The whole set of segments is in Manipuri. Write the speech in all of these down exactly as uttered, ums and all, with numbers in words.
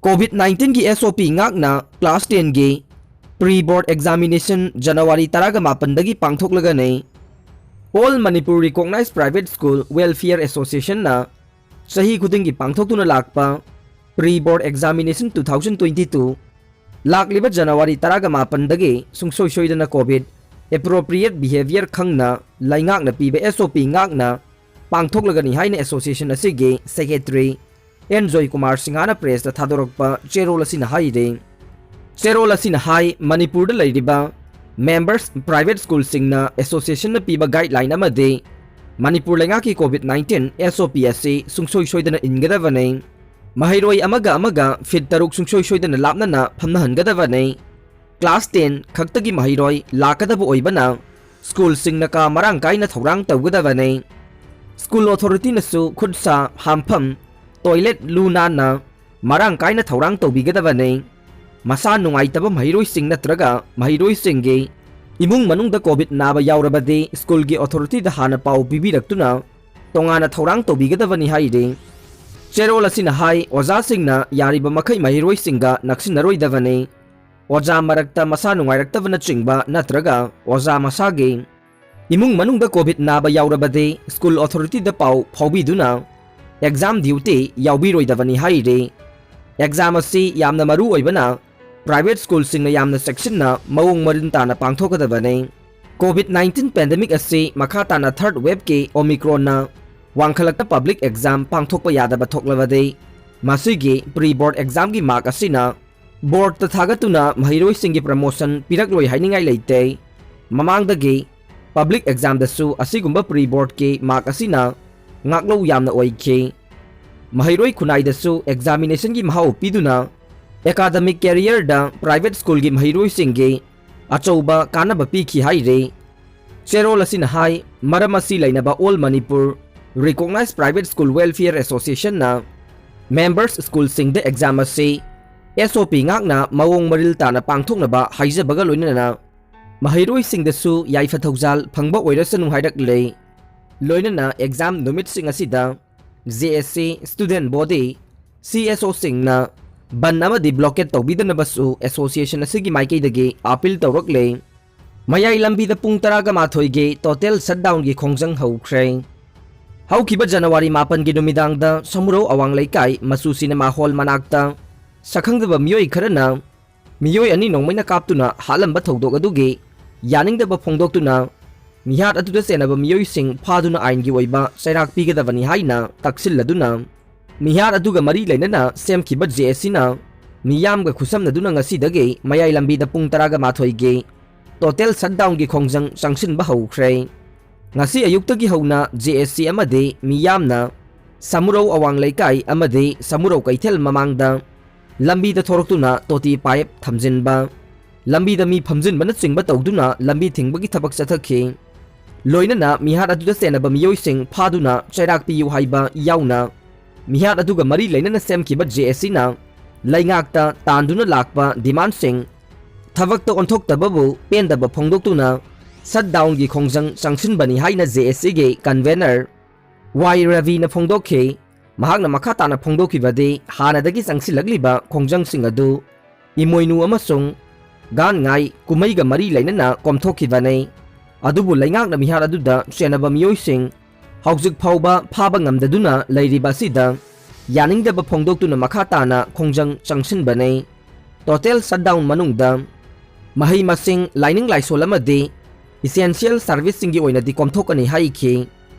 COVID nineteen ꯒꯤ S O P ꯉꯥꯛꯅ class ten ꯒꯤ pre board examination January ꯇꯔꯥꯒ ꯃꯥꯄꯟꯗꯒꯤ ꯄꯥꯡꯊꯣꯛꯂꯒꯅꯤ꯫ All Manipur Recognized Private School Welfare Association ꯅ ꯆꯍꯤ ꯈꯨꯗꯤꯡꯒꯤ ꯄꯥꯡꯊꯣꯛꯇꯨꯅ ꯂꯥꯛꯄ pre board examination two thousand twenty two ꯂꯥꯛꯂꯤꯕ January ꯇꯔꯥꯒ ꯃꯥꯄꯟꯗꯒꯤ ꯁꯨꯡꯁꯣꯏ ꯁꯣꯏꯗꯅ COVID appropriate behavior ꯈꯪꯅ ꯂꯩꯉꯥꯛꯅ ꯄꯤꯕ S O P ꯉꯥꯛꯅ ꯄꯥꯡꯊꯣꯛꯂꯒꯅꯤ ꯍꯥꯏꯅ association ꯑꯁꯤꯒꯤ secretary N ꯖꯣꯏꯀꯨꯃꯥꯔ ꯁꯤꯡꯍꯅ press ꯇ ꯊꯥꯗꯣꯔꯛꯄ ꯆꯦꯔꯣꯜ ꯑꯁꯤꯅ ꯍꯥꯏꯔꯤ꯫ ꯆꯦꯔꯣꯜ ꯑꯁꯤꯅ ꯍꯥꯏ, ꯃꯅꯤꯄꯨꯔꯗ ꯂꯩꯔꯤꯕ members private school ꯁꯤꯡꯅ association ꯅ ꯄꯤꯕ guideline ꯑꯃꯗꯤ ꯃꯅꯤꯄꯨꯔ ꯂꯩꯉꯥꯛꯀꯤ COVID nineteen S O P ꯑꯁꯤ ꯁꯨꯡꯁꯣꯏ ꯁꯣꯏꯗꯅ ꯏꯟꯒꯗꯕꯅꯤ꯫ ꯃꯍꯩꯔꯣꯏ ꯑꯃꯒ ꯑꯃꯒ feet ꯇꯔꯨꯛ ꯁꯨꯡꯁꯣꯏ ꯁꯣꯏꯗꯅ ꯂꯥꯞꯅꯅ ꯐꯝꯅꯍꯟꯒꯗꯕꯅꯤ꯫ Class ten ꯈꯛꯇꯒꯤ ꯃꯍꯩꯔꯣꯏ ꯂꯥꯛꯀꯗꯕ ꯑꯣꯏꯕꯅ school ꯁꯤꯡꯅ ꯀꯥ ꯃꯔꯥꯡ ꯀꯥꯏꯅ ꯊꯧꯔꯥꯡ ꯇꯧꯒꯗꯕꯅꯤ꯫ School authority ꯅꯁꯨ ꯈꯨꯠ ꯁꯥ, ꯍꯥꯝꯐꯝ, toilet ꯂꯨ ꯅꯥꯟꯅ ꯃꯔꯥꯡ ꯀꯥꯏꯅ ꯊꯧꯔꯥꯡ ꯇꯧꯕꯤꯒꯗꯕꯅꯤ꯫ ꯃꯁꯥ ꯅꯨꯡꯉꯥꯏꯇꯕ ꯃꯍꯩꯔꯣꯏꯁꯤꯡ ꯅꯠꯇ꯭ꯔꯒ ꯃꯍꯩꯔꯣꯏꯁꯤꯡꯒꯤ ꯏꯃꯨꯡ ꯃꯅꯨꯡꯗ COVID ꯅꯥꯕ ꯌꯥꯎꯔꯕꯗꯤ school ꯒꯤ authority ꯗ ꯍꯥꯟꯅ ꯄꯥꯎ ꯄꯤꯕꯤꯔꯛꯇꯨꯅ ꯇꯣꯉꯥꯟꯅ ꯊꯧꯔꯥꯡ ꯇꯧꯕꯤꯒꯗꯕꯅꯤ ꯍꯥꯏꯔꯤ꯫ ꯆꯦꯔꯣꯜ ꯑꯁꯤꯅ ꯍꯥꯏ, ꯑꯣꯖꯥꯁꯤꯡꯅ ꯌꯥꯔꯤꯕ ꯃꯈꯩ ꯃꯍꯩꯔꯣꯏꯁꯤꯡꯒ ꯅꯛꯁꯤꯟꯅꯔꯣꯏꯗꯕꯅꯤ꯫ ꯑꯣꯖꯥ ꯃꯔꯛꯇ ꯃꯁꯥ ꯅꯨꯡꯉꯥꯏꯔꯛꯇꯕꯅꯆꯤꯡꯕ ꯅꯠꯇ꯭ꯔꯒ ꯑꯣꯖꯥ ꯃꯁꯥꯒꯤ ꯏꯃꯨꯡ ꯃꯅꯨꯡꯗ COVID ꯅꯥꯕ ꯌꯥꯎꯔꯕꯗꯤ school authority ꯗ ꯄꯥꯎ ꯐꯥꯎꯕꯤꯗꯨꯅ exam duty ꯌꯥꯎꯕꯤꯔꯣꯏꯗꯕꯅꯤ ꯍꯥꯏꯔꯤ꯫ Exam ꯑꯁꯤ ꯌꯥꯝꯅ ꯃꯔꯨ ꯑꯣꯏꯕꯅ private school ꯁꯤꯡꯅ ꯌꯥꯝꯅ ꯆꯦꯛꯁꯤꯟꯅ ꯃꯑꯣꯡ ꯃꯔꯤꯟ ꯇꯥꯅ ꯄꯥꯡꯊꯣꯛꯀꯗꯕꯅꯤ꯫ COVID nineteen pandemic ꯑꯁꯤ ꯃꯈꯥ ꯇꯥꯅ third wave ꯀꯤ Omicron ꯅ ꯋꯥꯡꯈꯠꯂꯛꯇ public exam ꯄꯥꯡꯊꯣꯛꯄ ꯌꯥꯗꯕ ꯊꯣꯛꯂꯕꯗꯤ ꯃꯁꯤꯒꯤ pre board exam ꯒꯤ mark ꯑꯁꯤꯅ board ꯇ ꯊꯥꯒꯠꯇꯨꯅ ꯃꯍꯩꯔꯣꯏꯁꯤꯡꯒꯤ promotion ꯄꯤꯔꯛꯂꯣꯏ ꯍꯥꯏꯅꯤꯡꯉꯥꯏ ꯂꯩꯇꯦ꯫ ꯃꯃꯥꯡꯗꯒꯤ public exam ꯗꯁꯨ ꯑꯁꯤꯒꯨꯝꯕ pre board ꯀꯤ mark ꯑꯁꯤꯅ ꯉꯥꯛꯂꯧ ꯌꯥꯝꯅ ꯑꯣꯏꯈꯤ꯫ ꯃꯍꯩꯔꯣꯏ ꯈꯨꯟꯅꯥꯏꯗꯁꯨ examination ꯒꯤ ꯃꯍꯥꯎ ꯄꯤꯗꯨꯅ academic career ꯗ private school ꯒꯤ ꯃꯍꯩꯔꯣꯏꯁꯤꯡꯒꯤ ꯑꯆꯧꯕ ꯀꯥꯟꯅꯕ ꯄꯤꯈꯤ ꯍꯥꯏꯔꯤ꯫ ꯆꯦꯔꯣꯜ ꯑꯁꯤꯅ ꯍꯥꯏ, ꯃꯔꯝ ꯑꯁꯤ ꯂꯩꯅꯕ All Manipur Recognized Private School Welfare Association ꯅ members school ꯁꯤꯡꯗ exam ꯑꯁꯤ S O P ꯉꯥꯛꯅ ꯃꯑꯣꯡ ꯃꯔꯤꯜ ꯇꯥꯅ ꯄꯥꯡꯊꯣꯛꯅꯕ ꯍꯥꯏꯖꯕꯒ ꯂꯣꯏꯅꯅ ꯃꯍꯩꯔꯣꯏꯁꯤꯡꯗꯁꯨ ꯌꯥꯏꯐ ꯊꯧꯖꯥꯜ ꯐꯪꯕ ꯑꯣꯏꯔꯁꯅꯨ ꯍꯥꯏꯔꯛꯂꯦ꯫ ꯂꯣꯏꯅꯅ exam ꯅꯨꯃꯤꯠꯁꯤꯡ ꯑꯁꯤꯗ J S A student body, C S O ꯁꯤꯡꯅ ꯕꯟ ꯑꯃꯗꯤ ꯕ꯭ꯂꯣꯀꯦꯠ ꯇꯧꯕꯤꯗꯅꯕꯁꯨ ꯑꯦꯁꯣꯁꯤꯌꯦꯁꯟ ꯑꯁꯤꯒꯤ ꯃꯥꯏꯀꯩꯗꯒꯤ ꯑꯥꯄꯤꯜ ꯇꯧꯔꯛꯂꯦ꯫ ꯃꯌꯥꯏ ꯂꯝꯕꯤꯗ ꯄꯨꯡ ꯇꯔꯥꯒ ꯃꯥꯊꯣꯏꯒꯤ ꯇꯣꯇꯦꯜ ꯁꯠꯗꯥꯎꯟꯒꯤ ꯈꯣꯡꯖꯪ ꯍꯧꯈ꯭ꯔꯦ꯫ ꯍꯧꯈꯤꯕ ꯖꯅꯋꯥꯔꯤ ꯃꯥꯄꯟꯒꯤ ꯅꯨꯃꯤꯗꯥꯡꯗ ꯁꯃꯨꯔꯧ ꯑꯋꯥꯡ ꯂꯩꯀꯥꯏ ꯃꯆꯨ ꯁꯤꯅꯦꯃꯥ ꯍꯣꯜ ꯃꯅꯥꯛꯇ ꯁꯛꯈꯪꯗꯕ ꯃꯤꯑꯣꯏ ꯈꯔꯅ ꯃꯤꯑꯣꯏ ꯑꯅꯤ ꯅꯣꯡꯃꯩꯅ ꯀꯥꯞꯇꯨꯅ ꯍꯥꯠꯂꯝꯕ ꯊꯧꯗꯣꯛ ꯑꯗꯨꯒꯤ ꯌꯥꯅꯤꯡꯗꯕ ꯐꯣꯡꯗꯣꯛꯇꯨꯅ ꯃꯤꯍꯥꯠ ꯑꯗꯨꯗ ꯆꯦꯟꯅꯕ ꯃꯤꯑꯣꯏꯁꯤꯡ ꯐꯥꯗꯨꯅ ꯑꯥꯏꯟꯒꯤ ꯑꯣꯏꯕ ꯆꯩꯔꯥꯛ ꯄꯤꯒꯗꯕꯅꯤ ꯍꯥꯏꯅ ꯇꯛꯁꯤꯜꯂꯗꯨꯅ ꯃꯤꯍꯥꯠ ꯑꯗꯨꯒ ꯃꯔꯤ ꯂꯩꯅꯅ ꯁꯦꯝꯈꯤꯕ ꯖꯦ ꯑꯦꯁ ꯁꯤꯅ ꯃꯤꯌꯥꯝꯒ ꯈꯨꯠꯁꯝꯅꯗꯨꯅ ꯉꯁꯤꯗꯒꯤ ꯃꯌꯥꯏ ꯂꯝꯕꯤꯗ ꯄꯨꯡ ꯇꯔꯥꯒ ꯃꯥꯊꯣꯏꯒꯤ ꯇꯣꯇꯦꯜ ꯁꯠꯗꯥꯎꯟꯒꯤ ꯈꯣꯡꯖꯪ ꯆꯪꯁꯤꯟꯕ ꯍꯧꯈ꯭ꯔꯦ꯫ ꯉꯁꯤ ꯑꯌꯨꯛꯇꯒꯤ ꯍꯧꯅ ꯖꯦ ꯑꯦꯁ ꯁꯤ ꯑꯃꯗꯤ ꯃꯤꯌꯥꯝꯅ ꯁꯃꯨꯔꯧ ꯑꯋꯥꯡ ꯂꯩꯀꯥꯏ ꯑꯃꯗꯤ ꯁꯃꯨꯔꯧ ꯀꯩꯊꯦꯜ ꯃꯃꯥꯡꯗ ꯂꯝꯕꯤꯗ ꯊꯣꯔꯛꯇꯨꯅ ꯇꯣꯇꯤ ꯄꯥꯏꯞ ꯊꯝꯖꯤꯟꯕ, ꯂꯝꯕꯤꯗ ꯃꯤ ꯐꯝꯖꯤꯟꯕꯅꯆꯤꯡꯕ ꯇꯧꯗꯨꯅ ꯂꯝꯕꯤ ꯊꯤꯡꯕꯒꯤ ꯊꯕꯛ ꯆꯠꯊꯈꯤ꯫ ꯂꯣꯏꯅꯅ ꯃꯤꯍꯥꯠ ꯑꯗꯨꯗ ꯆꯦꯟꯅꯕ ꯃꯤꯑꯣꯏꯁꯤꯡ ꯐꯥꯗꯨꯅ ꯆꯩꯔꯥꯛ ꯄꯤꯌꯨ ꯍꯥꯏꯕ ꯌꯥꯎꯅ ꯃꯤꯍꯥꯠ ꯑꯗꯨꯒ ꯃꯔꯤ ꯂꯩꯅꯅ ꯁꯦꯝꯈꯤꯕ ꯖꯦ ꯑꯦꯁ ꯁꯤꯅ ꯂꯩꯉꯥꯛꯇ ꯇꯥꯟꯗꯨꯅ ꯂꯥꯛꯄ ꯗꯤꯃꯥꯟꯁꯤꯡ ꯊꯕꯛꯇ ꯑꯣꯟꯊꯣꯛꯇꯕꯕꯨ ꯄꯦꯟꯗꯕ ꯐꯣꯡꯗꯣꯛꯇꯨꯅ ꯁꯠꯗꯥꯎꯟꯒꯤ ꯈꯣꯡꯖꯪ ꯆꯪꯁꯤꯟꯕꯅꯤ ꯍꯥꯏꯅ ꯖꯦ ꯑꯦꯁ ꯁꯤꯒꯤ ꯀꯟꯚꯦꯅꯔ ꯋꯥꯏ ꯔꯕꯤꯅ ꯐꯣꯡꯗꯣꯛꯈꯤ꯫ ꯃꯍꯥꯛꯅ ꯃꯈꯥ ꯇꯥꯅ ꯐꯣꯡꯗꯣꯛꯈꯤꯕꯗꯤ ꯍꯥꯟꯅꯗꯒꯤ ꯆꯪꯁꯤꯜꯂꯛꯂꯤꯕ ꯈꯣꯡꯖꯪꯁꯤꯡ ꯑꯗꯨ ꯏꯃꯣꯏꯅꯨ ꯑꯃꯁꯨꯡ ꯒꯥꯟꯉꯥꯏ ꯀꯨꯝꯍꯩꯒ ꯃꯔꯤ ꯂꯩꯅꯅ ꯀꯣꯝꯊꯣꯛꯈꯤꯕꯅꯤ꯫ ꯑꯗꯨꯕꯨ ꯂꯩꯉꯥꯛꯅ ꯃꯤꯍꯥꯠ ꯑꯗꯨꯗ ꯆꯦꯟꯅꯕ ꯃꯤꯑꯣꯏꯁꯤꯡ ꯍꯧꯖꯤꯛ ꯐꯥꯎꯕ ꯐꯥꯕ ꯉꯝꯗꯗꯨꯅ ꯂꯩꯔꯤꯕ ꯑꯁꯤꯗ ꯌꯥꯅꯤꯡꯗꯕ ꯐꯣꯡꯗꯣꯛꯇꯨꯅ ꯃꯈꯥ ꯇꯥꯅ ꯈꯣꯡꯖꯪ ꯆꯪꯁꯤꯟꯕꯅꯤ꯫ ꯇꯣꯇꯦꯜ ꯁꯠꯗꯥꯎꯟ ꯃꯅꯨꯡꯗ ꯃꯍꯩ ꯃꯁꯤꯡ, ꯂꯥꯏꯅꯤꯡ ꯂꯥꯏꯁꯣꯜ ꯑꯃꯗꯤ ꯏꯁꯦꯟꯁꯤꯌꯦꯜ ꯁꯥꯔꯚꯤꯁꯁꯤꯡꯒꯤ ꯑꯣꯏꯅꯗꯤ ꯀꯣꯝꯊꯣꯛꯀꯅꯤ ꯍꯥꯏꯈꯤ꯫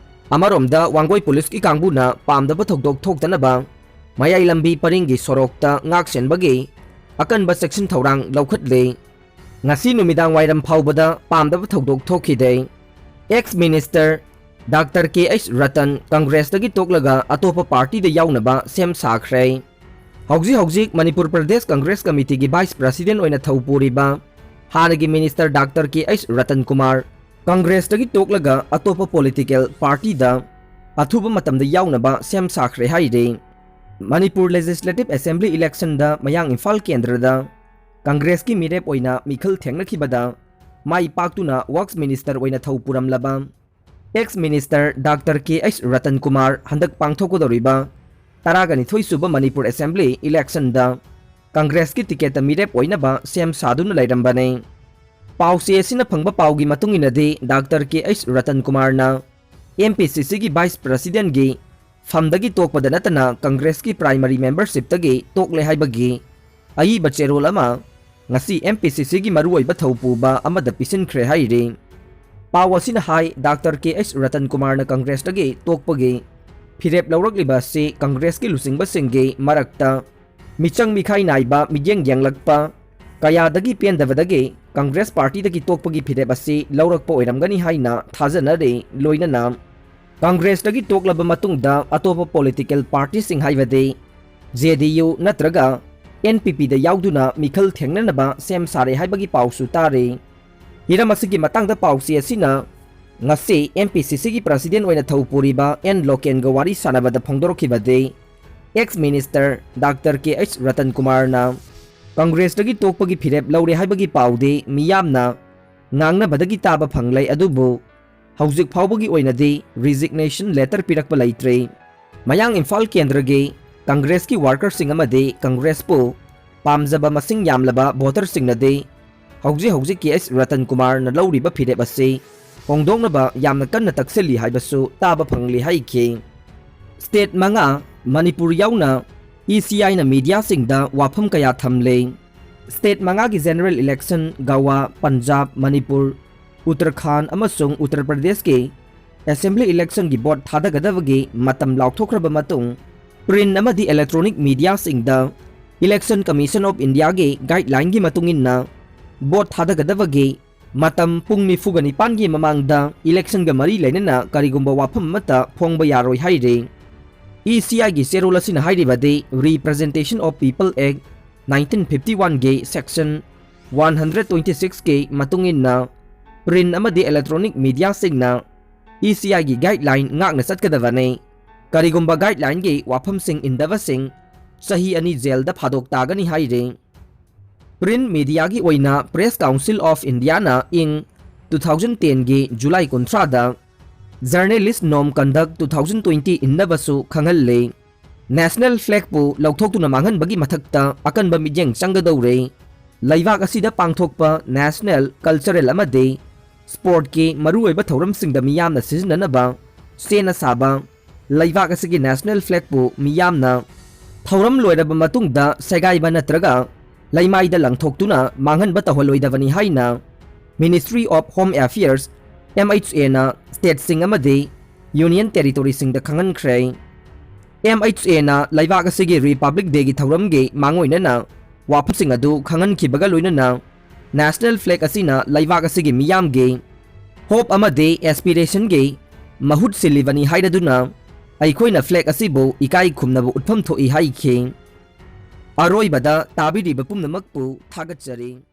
ꯑꯃꯔꯣꯝꯗ ꯋꯥꯡꯒꯣꯏ ꯄꯨꯂꯤꯁꯀꯤ ꯀꯥꯡꯕꯨꯅ ꯄꯥꯝꯗꯕ ꯊꯧꯗꯣꯛ ꯊꯣꯛꯇꯅꯕ ꯃꯌꯥꯏ ꯂꯝꯕꯤ ꯄꯔꯤꯡꯒꯤ ꯁꯣꯔꯣꯛꯇ ꯉꯥꯛ ꯁꯦꯟꯕꯒꯤ ꯑꯀꯟꯕ ꯆꯦꯛꯁꯤꯟ ꯊꯧꯔꯥꯡ ꯂꯧꯈꯠꯂꯤ꯫ ꯉꯁꯤ ꯅꯨꯃꯤꯗꯥꯡ ꯋꯥꯏꯔꯝ ꯐꯥꯎꯕꯗ ꯄꯥꯝꯗꯕ ꯊꯧꯗꯣꯛ ꯊꯣꯛꯈꯤꯗꯦ꯫ ꯑꯦꯛꯁ ꯃꯤꯅꯤꯁꯇꯔ ꯗꯥꯛꯇꯔ ꯀꯦ ꯑꯩꯆ ꯔꯇꯟ ꯀꯪꯒ꯭ꯔꯦꯁꯇꯒꯤ ꯇꯣꯛꯂꯒ ꯑꯇꯣꯞꯄ ꯄꯥꯔꯇꯤꯗ ꯌꯥꯎꯅꯕ ꯁꯦꯝ ꯁꯥꯈ꯭ꯔꯦ꯫ ꯍꯧꯖꯤꯛ ꯍꯧꯖꯤꯛ ꯃꯅꯤꯄꯨꯔ ꯄ꯭ꯔꯗꯦꯁ ꯀꯪꯒ꯭ꯔꯦꯁ ꯀꯃꯤꯇꯤꯒꯤ ꯚꯥꯏꯁ ꯄ꯭ꯔꯁꯤꯗꯦꯟ ꯑꯣꯏꯅ ꯊꯧ ꯄꯨꯔꯤꯕ ꯍꯥꯟꯅꯒꯤ ꯃꯤꯅꯤꯁꯇꯔ ꯗꯥꯛꯇꯔ ꯀꯦ ꯑꯩꯆ ꯔꯇꯟ ꯀꯨꯃꯥꯔ ꯀꯪꯒ꯭ꯔꯦꯁꯇꯒꯤ ꯇꯣꯛꯂꯒ ꯑꯇꯣꯞꯄ ꯄꯣꯂꯤꯇꯤꯀꯦꯜ ꯄꯥꯔꯇꯤꯗ ꯑꯊꯨꯕ ꯃꯇꯝꯗ ꯌꯥꯎꯅꯕ ꯁꯦꯝ ꯁꯥꯈ꯭ꯔꯦ ꯍꯥꯏꯔꯤ꯫ ꯃꯅꯤꯄꯨꯔ ꯂꯦꯖꯤꯁꯂꯦꯇꯤꯚ ꯑꯦꯁꯦꯝꯕ꯭ꯂꯤ ꯏꯂꯦꯛꯁꯟꯗ ꯃꯌꯥꯡ ꯏꯝꯐꯥꯜ ꯀꯦꯟꯗ꯭ꯔꯗ ꯀꯪꯒ꯭ꯔꯦꯁꯀꯤ ꯃꯤꯔꯦꯞ ꯑꯣꯏꯅ ꯃꯤꯈꯜ ꯊꯦꯡꯅꯈꯤꯕꯗ ꯃꯥꯏ ꯄꯥꯛꯇꯨꯅ ꯋꯔꯛꯁ ꯃꯤꯅꯤꯁꯇꯔ ꯑꯣꯏꯅ ꯊꯧ ꯄꯨꯔꯝꯂꯕ ꯑꯦꯛꯁ ꯃꯤꯅꯤꯁꯇꯔ ꯗꯥꯛꯇꯔ ꯀꯦ ꯑꯩꯆ ꯔꯇꯟ ꯀꯨꯃꯥꯔ ꯍꯟꯗꯛ ꯄꯥꯡꯊꯣꯛꯀꯗꯧꯔꯤꯕ ꯇꯔꯥꯒ ꯅꯤꯊꯣꯏ ꯁꯨꯕ ꯃꯅꯤꯄꯨꯔ ꯑꯦꯁꯦꯝꯕ꯭ꯂꯤ ꯏꯂꯦꯛꯁꯟꯗ ꯀꯪꯒ꯭ꯔꯦꯁꯀꯤ ꯇꯤꯀꯦꯠꯇ ꯃꯤꯔꯦꯞ ꯑꯣꯏꯅꯕ ꯁꯦꯝ ꯁꯥꯗꯨꯅ ꯂꯩꯔꯝꯕꯅꯤ꯫ ꯄꯥꯎꯆꯦ ꯑꯁꯤꯅ ꯐꯪꯕ ꯄꯥꯎꯒꯤ ꯃꯇꯨꯡ ꯏꯟꯅꯗꯤ, ꯗꯥꯛꯇꯔ ꯀꯦ ꯑꯩꯆ ꯔꯇꯟ ꯀꯨꯃꯥꯔꯅ ꯑꯦꯝ ꯄꯤ ꯁꯤ ꯁꯤꯒꯤ ꯚꯥꯏꯁ ꯄ꯭ꯔꯁꯤꯗꯦꯟꯒꯤ ꯐꯝꯗꯒꯤ ꯇꯣꯛꯄꯗ ꯅꯠꯇꯅ ꯀꯪꯒ꯭ꯔꯦꯁꯀꯤ ꯄ꯭ꯔꯥꯏꯃꯔꯤ ꯃꯦꯝꯕꯔꯁꯤꯞꯇꯒꯤ ꯇꯣꯛꯂꯦ ꯍꯥꯏꯕꯒꯤ ꯑꯏꯕ ꯆꯦꯔꯣꯜ ꯑꯃ ꯉꯁꯤ ꯑꯦꯝ ꯄꯤ ꯁꯤ ꯁꯤꯒꯤ ꯃꯔꯨꯑꯣꯏꯕ ꯊꯧꯄꯨꯕ ꯑꯃꯗ ꯄꯤꯁꯤꯟꯈ꯭ꯔꯦ ꯍꯥꯏꯔꯤ꯫ ꯄꯥꯎ ꯑꯁꯤꯅ ꯍꯥꯏ, ꯗꯥꯛꯇꯔ ꯀꯦ ꯑꯩꯆ ꯔꯇꯟ ꯀꯨꯃꯥꯔꯅ ꯀꯪꯒ꯭ꯔꯦꯁꯇꯒꯤ ꯇꯣꯛꯄꯒꯤ ꯐꯤꯔꯦꯞ ꯂꯧꯔꯛꯂꯤꯕ ꯑꯁꯤ ꯀꯪꯒ꯭ꯔꯦꯁꯀꯤ ꯂꯨꯆꯤꯡꯕꯁꯤꯡꯒꯤ ꯃꯔꯛꯇ ꯃꯤꯆꯪ ꯃꯤꯈꯥꯏ ꯅꯥꯏꯕ ꯃꯤꯠꯌꯦꯡ ꯌꯦꯡꯂꯛꯄ ꯀꯌꯥꯗꯒꯤ ꯄꯦꯟꯗꯕꯗꯒꯤ ꯀꯪꯒ꯭ꯔꯦꯁ ꯄꯥꯔꯇꯤꯗꯒꯤ ꯇꯣꯛꯄꯒꯤ ꯐꯤꯔꯦꯞ ꯑꯁꯤ ꯂꯧꯔꯛꯄ ꯑꯣꯏꯔꯝꯒꯅꯤ ꯍꯥꯏꯅ ꯊꯥꯖꯅꯔꯤ꯫ ꯂꯣꯏꯅꯅ ꯀꯪꯒ꯭ꯔꯦꯁꯇꯒꯤ ꯇꯣꯛꯂꯕ ꯃꯇꯨꯡꯗ ꯑꯇꯣꯞꯄ ꯄꯣꯂꯤꯇꯤꯀꯦꯜ ꯄꯥꯔꯇꯤꯁꯤꯡ ꯍꯥꯏꯕꯗꯤ ꯖꯦ ꯗꯤ ꯌꯨ ꯅꯠꯇ꯭ꯔꯒ ꯑꯦꯟ ꯄꯤ ꯄꯤꯗ ꯌꯥꯎꯗꯨꯅ ꯃꯤꯈꯜ ꯊꯦꯡꯅꯅꯕ ꯁꯦꯝ ꯁꯥꯔꯦ ꯍꯥꯏꯕꯒꯤ ꯄꯥꯎꯁꯨ ꯇꯥꯔꯤ꯫ ꯍꯤꯔꯝ ꯑꯁꯤꯒꯤ ꯃꯇꯥꯡꯗ ꯄꯥꯎꯆꯦ ꯑꯁꯤꯅ ꯉꯁꯤ ꯑꯦꯝ ꯄꯤ ꯁꯤ ꯁꯤꯒꯤ ꯄ꯭ꯔꯁꯤꯗꯦꯟ ꯑꯣꯏꯅ ꯊꯧ ꯄꯨꯔꯤꯕ ꯑꯦꯟ ꯂꯣꯀꯦꯟꯒ ꯋꯥꯔꯤ ꯁꯥꯟꯅꯕꯗ ꯐꯣꯡꯗꯣꯔꯛꯈꯤꯕꯗꯤ, ꯑꯦꯛꯁ ꯃꯤꯅꯤꯁꯇꯔ ꯗꯥꯛꯇꯔ ꯀꯦ ꯑꯩꯆ ꯔꯇꯟ ꯀꯨꯃꯥꯔꯅ ꯀꯪꯒ꯭ꯔꯦꯁꯇꯒꯤ ꯇꯣꯛꯄꯒꯤ ꯐꯤꯔꯦꯞ ꯂꯧꯔꯦ ꯍꯥꯏꯕꯒꯤ ꯄꯥꯎꯗꯤ ꯃꯤꯌꯥꯝꯅ ꯉꯥꯡꯅꯕꯗꯒꯤ ꯇꯥꯕ ꯐꯪꯂꯦ, ꯑꯗꯨꯕꯨ ꯍꯧꯖꯤꯛ ꯐꯥꯎꯕꯒꯤ ꯑꯣꯏꯅꯗꯤ ꯔꯤꯖꯤꯒꯅꯦꯁꯟ ꯂꯦꯇꯔ ꯄꯤꯔꯛꯄ ꯂꯩꯇ꯭ꯔꯤ꯫ ꯃꯌꯥꯡ ꯏꯝꯐꯥꯜ ꯀꯦꯟꯗ꯭ꯔꯒꯤ ꯀꯪꯒ꯭ꯔꯦꯁꯀꯤ ꯋꯥꯔꯀꯔꯁꯤꯡ ꯑꯃꯗꯤ ꯀꯪꯒ꯭ꯔꯦꯁꯄꯨ ꯄꯥꯝꯖꯕ ꯃꯁꯤꯡ ꯌꯥꯝꯂꯕ ꯚꯣꯇꯔꯁꯤꯡꯅꯗꯤ ꯍꯧꯖꯤꯛ ꯍꯧꯖꯤꯛ ꯀꯦ ꯑꯩꯆ ꯔꯇꯟ ꯀꯨꯃꯥꯔꯅ ꯂꯧꯔꯤꯕ ꯐꯤꯔꯦꯞ ꯑꯁꯤ ꯍꯣꯡꯗꯣꯛꯅꯕ ꯌꯥꯝꯅ ꯀꯟꯅ ꯇꯛꯁꯤꯜꯂꯤ ꯍꯥꯏꯕꯁꯨ ꯇꯥꯕ ꯐꯪꯂꯤ ꯍꯥꯏꯈꯤ꯫ ꯁ꯭ꯇꯦꯠ ꯃꯉꯥ, ꯃꯅꯤꯄꯨꯔ ꯌꯥꯎꯅ, ꯏ ꯁꯤ ꯑꯥꯏꯅ ꯃꯤꯗꯤꯌꯥꯁꯤꯡꯗ ꯋꯥꯐꯝ ꯀꯌꯥ ꯊꯝꯂꯦ꯫ ꯁ꯭ꯇꯦꯠ ꯃꯉꯥꯒꯤ ꯖꯦꯅꯔꯦꯜ ꯏꯂꯦꯛꯁꯟ ꯒꯋꯥ, ꯄꯟꯖꯥꯕ, ꯃꯅꯤꯄꯨꯔ, ꯎꯠꯇꯔꯈꯥꯟꯗ ꯑꯃꯁꯨꯡ ꯎꯠꯇꯔ ꯄ꯭ꯔꯗꯦꯁꯀꯤ ꯑꯦꯁꯦꯝꯕ꯭ꯂꯤ ꯏꯂꯦꯛꯁꯟꯒꯤ ꯚꯣꯠ ꯊꯥꯗꯒꯗꯕꯒꯤ ꯃꯇꯝ ꯂꯥꯎꯊꯣꯛꯈ꯭ꯔꯕ ꯃꯇꯨꯡ, ꯄ꯭ꯔꯤꯟ ꯑꯃꯗꯤ ꯏꯂꯦꯛꯇ꯭ꯔꯣꯅꯤꯛ ꯃꯤꯗꯤꯌꯥꯁꯤꯡꯗ ꯏꯂꯦꯛꯁꯟ ꯀꯃꯤꯁꯟ ꯑꯣꯐ ꯏꯟꯗꯤꯌꯥꯒꯤ ꯒꯥꯏꯗꯂꯥꯏꯟꯒꯤ ꯃꯇꯨꯡ ꯏꯟꯅ ꯚꯣꯠ ꯊꯥꯗꯒꯗꯕꯒꯤ ꯃꯇꯝ ꯄꯨꯡ ꯅꯤꯐꯨꯒ ꯅꯤꯄꯥꯟꯒꯤ ꯃꯃꯥꯡꯗ ꯏꯂꯦꯛꯁꯟꯒ ꯃꯔꯤ ꯂꯩꯅꯅ ꯀꯔꯤꯒꯨꯝꯕ ꯋꯥꯐꯝ ꯑꯃꯠꯇ ꯐꯣꯡꯕ ꯌꯥꯔꯣꯏ ꯍꯥꯏꯔꯤ꯫ ꯏ ꯁꯤ ꯑꯥꯏꯒꯤ ꯆꯦꯔꯣꯜ ꯑꯁꯤꯅ ꯍꯥꯏꯔꯤꯕꯗꯤ, Representation of People Act nineteen fifty one ꯒꯤ section one hundred twenty six ꯀꯤ ꯃꯇꯨꯡ ꯏꯟꯅ ꯄ꯭ꯔꯤꯟ ꯑꯃꯗꯤ ꯏꯂꯦꯛꯇ꯭ꯔꯣꯅꯤꯛ ꯃꯤꯗꯤꯌꯥꯁꯤꯡꯅ ꯏ ꯁꯤ ꯑꯥꯏꯒꯤ ꯒꯥꯏꯗꯂꯥꯏꯟ ꯉꯥꯛꯅ ꯆꯠꯀꯗꯕꯅꯤ꯫ ꯀꯔꯤꯒꯨꯝꯕ ꯒꯥꯏꯗꯂꯥꯏꯟꯒꯤ ꯋꯥꯐꯝꯁꯤꯡ ꯏꯟꯗꯕꯁꯤꯡ ꯆꯍꯤ ꯑꯅꯤ ꯖꯦꯜꯗ ꯐꯥꯗꯣꯛ ꯇꯥꯒꯅꯤ ꯍꯥꯏꯔꯤ꯫ ꯄ꯭ꯔꯤꯟ ꯃꯤꯗꯤꯌꯥꯒꯤ ꯑꯣꯏꯅ Press Council of Indiaꯅ ꯏꯪ two thousand ten ꯒꯤ ꯖꯨꯂꯥꯏ ꯀꯨꯟꯊ꯭ꯔꯥꯗ Journalist Norm Conduct two thousand twenty ꯏꯟꯅꯕꯁꯨ ꯈꯪꯍꯜꯂꯤ꯫ National flagꯄꯨ ꯂꯧꯊꯣꯛꯇꯨꯅ ꯃꯥꯡꯍꯟꯕꯒꯤ ꯃꯊꯛꯇ ꯑꯀꯟꯕ ꯃꯤꯠꯌꯦꯡ ꯆꯪꯒꯗꯧꯔꯦ꯫ ꯂꯩꯕꯥꯛ ꯑꯁꯤꯗ ꯄꯥꯡꯊꯣꯛꯄ national, cultural ꯑꯃꯗꯤ sportꯀꯤ ꯃꯔꯨꯑꯣꯏꯕ ꯊꯧꯔꯝꯁꯤꯡꯗ ꯃꯤꯌꯥꯝꯅ ꯁꯤꯖꯤꯟꯅꯅꯕ ꯁꯦꯝꯅ ꯁꯥꯕ ꯂꯩꯕꯥꯛ ꯑꯁꯤꯒꯤ national flagꯄꯨ ꯃꯤꯌꯥꯝꯅ ꯊꯧꯔꯝ ꯂꯣꯏꯔꯕ ꯃꯇꯨꯡꯗ ꯁꯦꯒꯥꯏꯕ ꯅꯠꯇ꯭ꯔꯒ ꯂꯩꯃꯥꯏꯗ ꯂꯪꯊꯣꯛꯇꯨꯅ ꯃꯥꯡꯍꯟꯕ ꯇꯧꯍꯜꯂꯣꯏꯗꯕꯅꯤ ꯍꯥꯏꯅ Ministry of Home Affairs, MHAꯅ stateꯁꯤꯡ ꯑꯃꯗꯤ union territoryꯁꯤꯡꯗ ꯈꯪꯍꯟꯈ꯭ꯔꯦ꯫ MHAꯅ ꯂꯩꯕꯥꯛ ꯑꯁꯤꯒꯤ Republic Dayꯒꯤ ꯊꯧꯔꯝꯒꯤ ꯃꯥꯡꯑꯣꯏꯅꯅ ꯋꯥꯐꯝꯁꯤꯡ ꯑꯗꯨ ꯈꯪꯍꯟꯈꯤꯕꯒ ꯂꯣꯏꯅꯅ national flag ꯑꯁꯤꯅ ꯂꯩꯕꯥꯛ ꯑꯁꯤꯒꯤ ꯃꯤꯌꯥꯝꯒꯤ hope ꯑꯃꯗꯤ aspirationꯒꯤ ꯃꯍꯨꯠ ꯁꯤꯜꯂꯤꯕꯅꯤ ꯍꯥꯏꯔꯗꯨꯅ ꯑꯩꯈꯣꯏꯅ flag ꯑꯁꯤꯕꯨ ꯏꯀꯥꯏ ꯈꯨꯝꯅꯕ ꯎꯠꯐꯝ ꯊꯣꯛꯏ ꯍꯥꯏꯈꯤ꯫ ꯑꯔꯣꯏꯕꯗ ꯇꯥꯕꯤꯔꯤꯕ ꯄꯨꯝꯅꯃꯛꯄꯨ ꯊꯥꯒꯠꯆꯔꯤ꯫